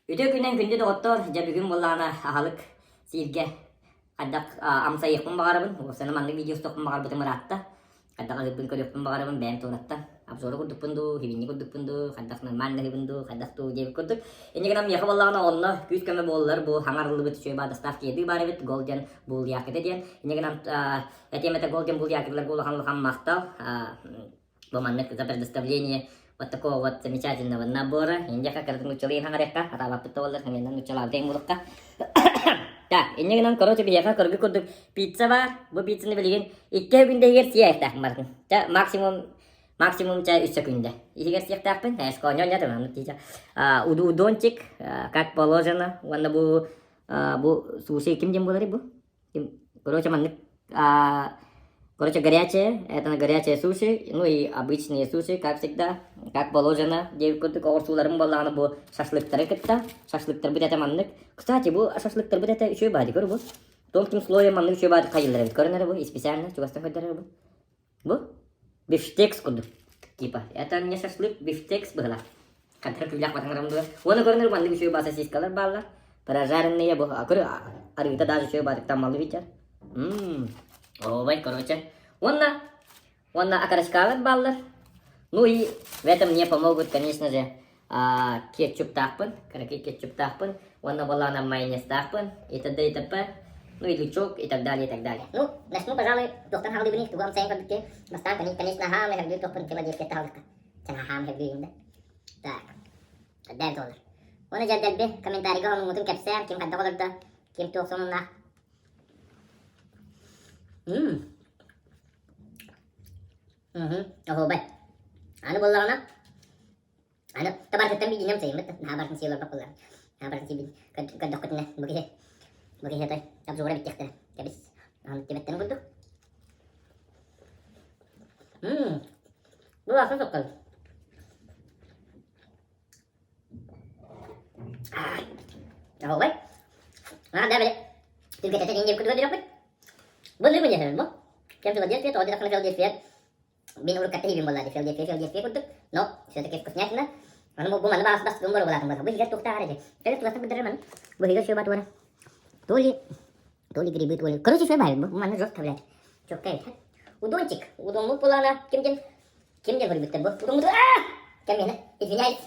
Үтүө күнүнэн күндү доҕоттоор, дьэ бүгүн буоллаҕына аһылык сииргэ хайдах амсайыахпын баҕарабын, уопсайынан маннык видео устуохпун баҕарбытым ыраатта. Хайдах аһыырбын көрүөхпүн баҕарабын бэйэм туораттан. Обзору курдукпун дуу, хибинни курдукпун дуу, хайдах нормально аһыыбын дуу, хайдах дуу диэбит курдук. Инньэ гынан миэхэ буоллаҕына онно күүс-көмө буоллар бу хаҥарыллыбыт үчүгэй баадастаах еды баар эбит, Golden Bull Якита диэн. Инньэ гынан этиэм этэ Golden Bull Якиталарга улахан улахан махтал. Бу маннык за предоставление вот такого вот замечательного набора. Индияха кыратын нуччалыы хаҥарыахха, атаабаппыт да буоллар, хамыаннан нуччалаабыт эҥ булукка. Так, инньэ гынан, короче, биһиэхэ көргү курдук пицца баар. Бу пиццаны билигин икки күндэ иһигэр сиэхтээхпин барытын. Чэ, максимум максимум чэ үс секунда. Иһигэр сиэхтээхпин. Эсконя нет, удончик, как положено. Уонна бу бу суши ким диэн буоларый бу? Короче, маннык короче, горячее, это на горячее суши, ну и обычные суши, как всегда, как положено, диэбит курдук оҕурсууларым буоллаҕына бу шашлыктары кытта, шашлыктарбыт этэ маннык. Кстати, бу шашлыктарбыт этэ үчүгэй баadi көр бу. Тонким слоем маннык үчүгэй баadi хайыллар эбит. Көрөн эрэ бу, специально чугастан көрдөрөр бу. Бу бифштекс курдук типа. Это не шашлык, бифштекс быһыла. Хантан күүлээх батаҥарам дуо? Уонна көрөнөр маннык үчүгэй баа сосискалар бааллар. Прожаренные бу. Көрө арыыта даже үчүгэй баатыктан маллы битер. Ммм. Ообай, короче. Уонна уонна окорочкалар бааллар. Ну и в этом мне помогут, конечно же, кетчуптаахпын, кыракый кетчуптаахпын, уонна буоллаҕына майонезтаахпын, и т.д. и т.п. Ну и лучок, и так далее, и так далее. Ну, начну, пожалуй, туохтан хаалыыбыный, тугу амсайан көрбүккэ. Бастаан, конечно, хаамай хөргүүр туохпун Филадельфияттан хаалдыкка. Чан хаамай хөргүүрүн да. Так, дээл туолар. Уонна дьэ дэлби комментарийга хонуҥҥутун кэпсээн, ким хайдах олордо, ким туох сонуннаах. Мм. Мм, оһуобай. Аны буоллаҕына, Аны табаарытыттан биирдиинэн сайыммыт да, наһаа барытын сии олорбот буоллаҕым. Наһаа барытын сиибин көрдөххүтүнэ бу киһи бу киһи отой обзора бүттүөхтэрэ. Кэбис. Аны тибэттэн курдук. Мм. Бу аса соккол. Оһуобай. Аа, да били. Түргэтэтэ диэн курдук көрдөрөхпүт. Бу нырбын диэхэ бу. Кем Филадельфия, тоҕо диэтэххинэ Филадельфия Мин уруккатта иһибин буолла Филадельфия, Филадельфия курдук, но все-таки вкуснятина. Аны бу маны бас бас бу булатын буолла. Бу иһигэр туохтаах эрэ. Кэлэ туластан быдарар маны. Бу иһигэр шөба туора. То ли то ли грибы, то ли. Короче, шөба бу маны жестко, блядь. Чётко эбит. Удончик. Удонмут булана. Ким ден? Ким ден көрбүттэр бу? Удонмут. Кем мені? Извиняюсь.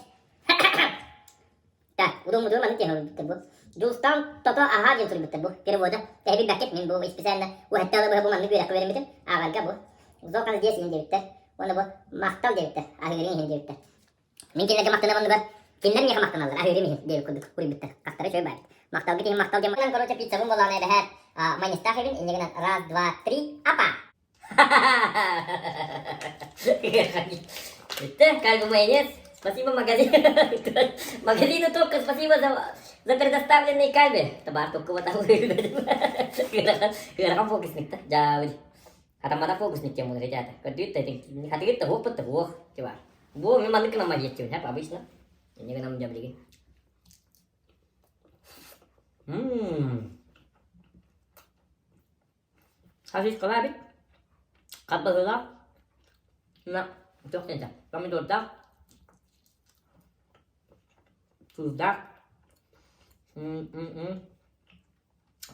Так, удуммутугар маннык диэн суруйбуттар бу. Дьулустаан тото аһаа диэн суруйбуттар бу. Перевода. Тэһи билбэккит, мин бу специально уһаттаалы быһа бу маннык үөрэххэ үөрэммитим. Ааҕарга бу. Зокан здесь иһин диэбиттэр. Уонна бу махтал диэбиттэр. Аһыырыҥ иһин диэбиттэр. Мин кинилэргэ махтанар оннугар кинилэр миэхэ махтаналлар. Аһыырым иһин диэбит курдук суруйбуттар. Хастара үчүгэй баар. Махталгыт иһин махтал диэн. Короче, пиццабын буоллаҕына эбэһээт майонезтаах эбин. Инньэ гынан раз, два, три, апа! Это как бы майонез. Спасибо магазин. Магазину только спасибо за, за предоставленные кабель. Табар только вот Ыарахан фокусник-то. Дьаабыл. Хатаммата фокусник тем ребята. Көрдүүт да хатыгыт да хуох да хуох. Тиба. Бу мен маннык гынан диэччибин, обычно. Инне гынан дьаблиги. Ммм. Сосискалаах эбит, хат быһыылаах, уонна туох диэн этэ, помидордаах, тууздаах,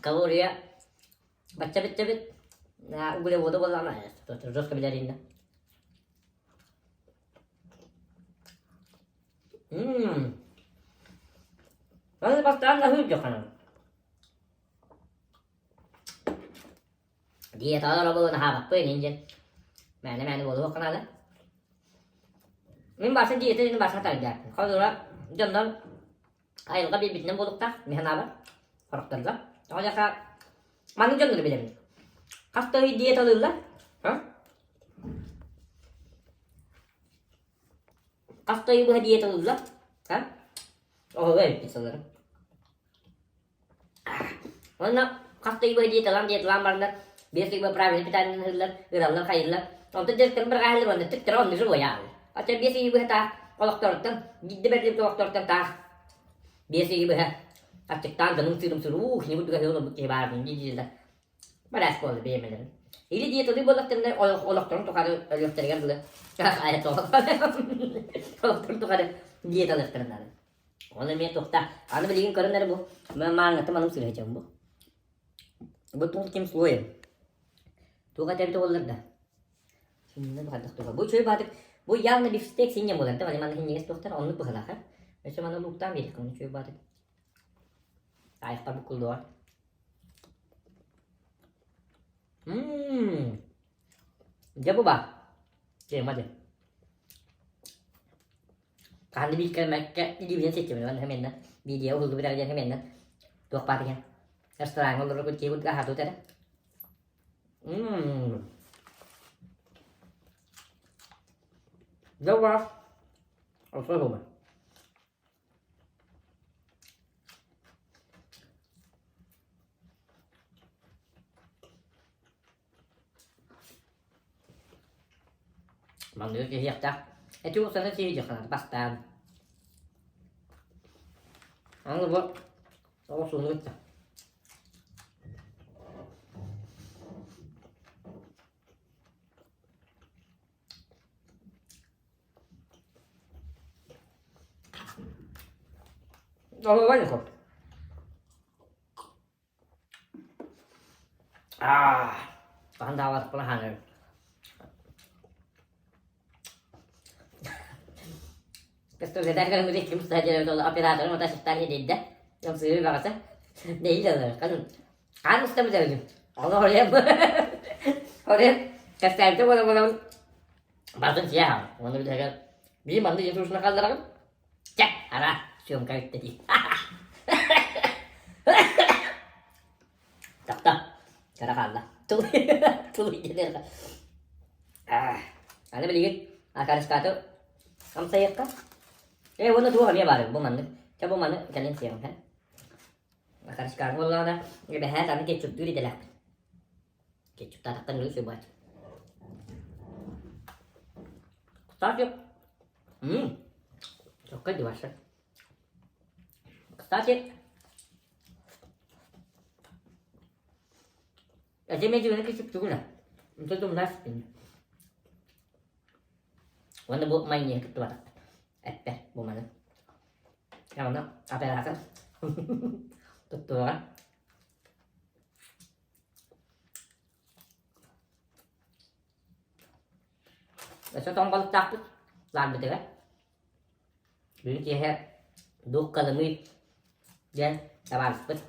калория бачча бит эбит, углевода буоллаҕына жестко билэр иннэ. Мм. Аны бастаан аһыыр дьохханан. Диеталар оболон аһаабаппын иһин диэн мээнэ-мээнэ буолуох наада. Мин барса диета диэн барса тардааппын. Холобура, дьоннор айылҕа биэрбитинэн буолуохтаах, мин санаабар, сорохторго. Тоҕо диэхэ, маннык дьоннору билэбин. Хас да ый диеталыыллар, Хас да ый быһа диеталыыллар, Оһоҕу эбиппит сылларым. Уонна хас да ыйга диеталаан диеталаан бараннар, биэс ыйга правильный питание ыһыллар, ыраллар, хайыллар. Онтон дьарыктарын бырҕаһаллар уонна түктэрэ онно живой ааллар. Ача биэс ыйы быһа таах олохторуттан, биирдэ бэрдибит олохторуттан таах биэс ыйы быһа аччыктаан дьонум сыырым сыр уу кини курдук аһыы олорбут киһи баарбын дии-дииллэр. Бараас буолла биэмэлэрин. Или диеталыы буоллахтарына олохторун тухары өлүөхтэригэр дылы олохторун тухары диеталыахтарын наада. Оны эмиэ туохта. Аны билигин көрөн эрэ бу. Мааҥҥата маным сырыһычам бу. Бу туох ким слоем. Туох этэбит оҕолор да. Синньэ баҕардах туха. Бу үчүгэй баатык. Бу явно бифстек синньэ буолар да, маны синньигэс туохтар оннук быһылаах. Өссө маны лууктаан биэриэххэ, үчүгэй баатык. Айахпар буккуллуоҕа. Мм. Дьэ бу баар. Тема дьэ. Ханны биир кэлмэккэ илиибинэн сиэттибин уонна хэмиэннэ видео уһуллубут эрэ диэн хэмиэннэ туох баар диэн рестораҥҥа олорор киһи курдук аһаатыбыт эрэ. Мм. Дьэ баар. Осой буолла. Манныгы киһиэхтээх. Эти уусаны сии дьаханар бастаан. Аны бу оҕо сууну кытта. Оһуобай Аа, хаһан даҕалаатахпына хаанарым. Операторым ата диэдэ. Сыыры баҕаса. Нэһиилэ хаан хаан устабыт эбитим. Ону хоройом. Хоройом кэпсээбитэ буола буолабын. Бардым сиэ аһаҕын. Уонна билэргэр биир маннык дьиэ туусуна хааллараҕын. Чэ, ара, съемка бүттэ дии. Тахта, кара хаалла. Тулуй диэн Аны билигин акарыскааты амсайыахха. Ээ, уонна туох эмиэ баар бу маннык. Чэ, бу маны кэлин сиэҕим, һэ. Акарыскааты буоллаҕына, эбэһээт аны кетчуптуур идэлээхпин. Кетчуптаатахтан ырыы сыыбаат. Кстати, Чоккай диваша. Кстати, эти медианы кетчуптугуна. Это думнас Уонна бу майонеһы кыттыбатахпыт. Эппэр бу маны. Онно оператор туттуоҕа. Өссө тоҥ балыктаахпыт лаарбытыгар. Бүгүн киэһэ дух Колымы диэн табаарыспыт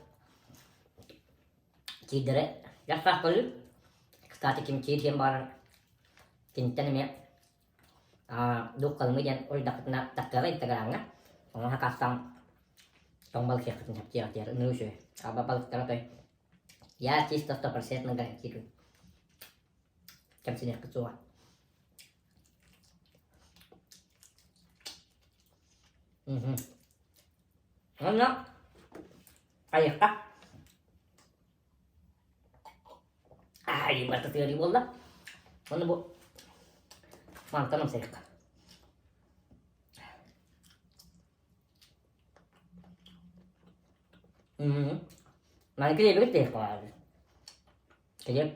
киирдэрэ дьахтаах көрүү. Кстати, ким киир диэн баҕарар киниттэн эмиэ дух Колымы диэн уруйдахпытына тахсыаҕа инстаграмҥа. Ону хакаастаан тоҥ балык сиэххитин сөптүөх ынырыы үчүгэй. Аба балыктара той Я чисто стопроцентно гарантирую. Кэмсиниэхпит суоҕа. Мгм. Уонна хайыахха? Ай, барыта тыарыы буолла. Уонна бу мантан амсайыахха. Маны килиэбигит да иһиэххэ Килиэп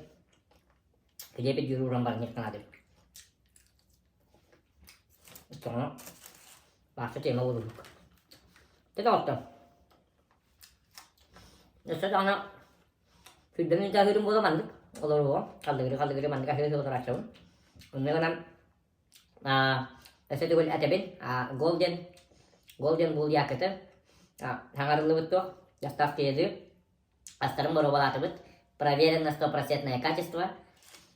килиэпи дьүүр ууран баран иһиэххэ наада эбит. Оччоҕуна баахта тиэмэ буолуһук. Дьэ доҕоттор, өссө даҕаны сүүрбэ мүнүүтэ аһыырым буола маннык олоруоҕум, халлыгырыы-халлыгырыы маннык аһыы олорааччыбын. Онно гынан Өссө төгүл этэбин, Golden Golden Bull Якыты хаҥарыллыбыт туох доставка еды астарын боруобалаатыбыт проверено стопроцентное качество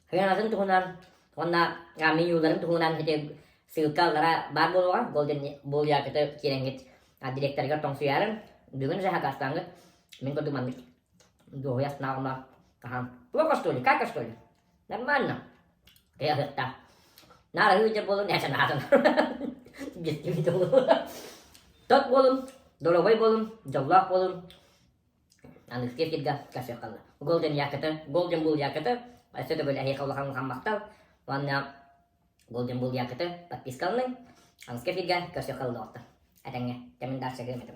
сыанатын туһунан уонна менюларын туһунан ити ссылка аллара баар буолуоҕа Golden Bull Якыты киирэҥҥит директорыгар тоҥсуйаарыҥ бүгүн же хакастааҥҥыт мин курдук маннык дуоһуйа астынаҕыма аһаан плохо что ли как что ли Нормально. Кыйаһыахтаах. Наар аһыы дьэ буолун, эчэ наатын. Биэстии буолун. Тот буолун, доруобай буолун, дьоллоох буолун. Аныгыскы эфирга көрсүөххэ Golden Якыты, Golden Bull Якыты, өссө төгүл эһиэхэ улахан улахан махтал. Уонна Golden Bull Якыты подпискаланыҥ. Аныгыскы эфирга көрсүөххэ доҕоттор. Этэҥҥэ, кэмин дальше кыым этэ.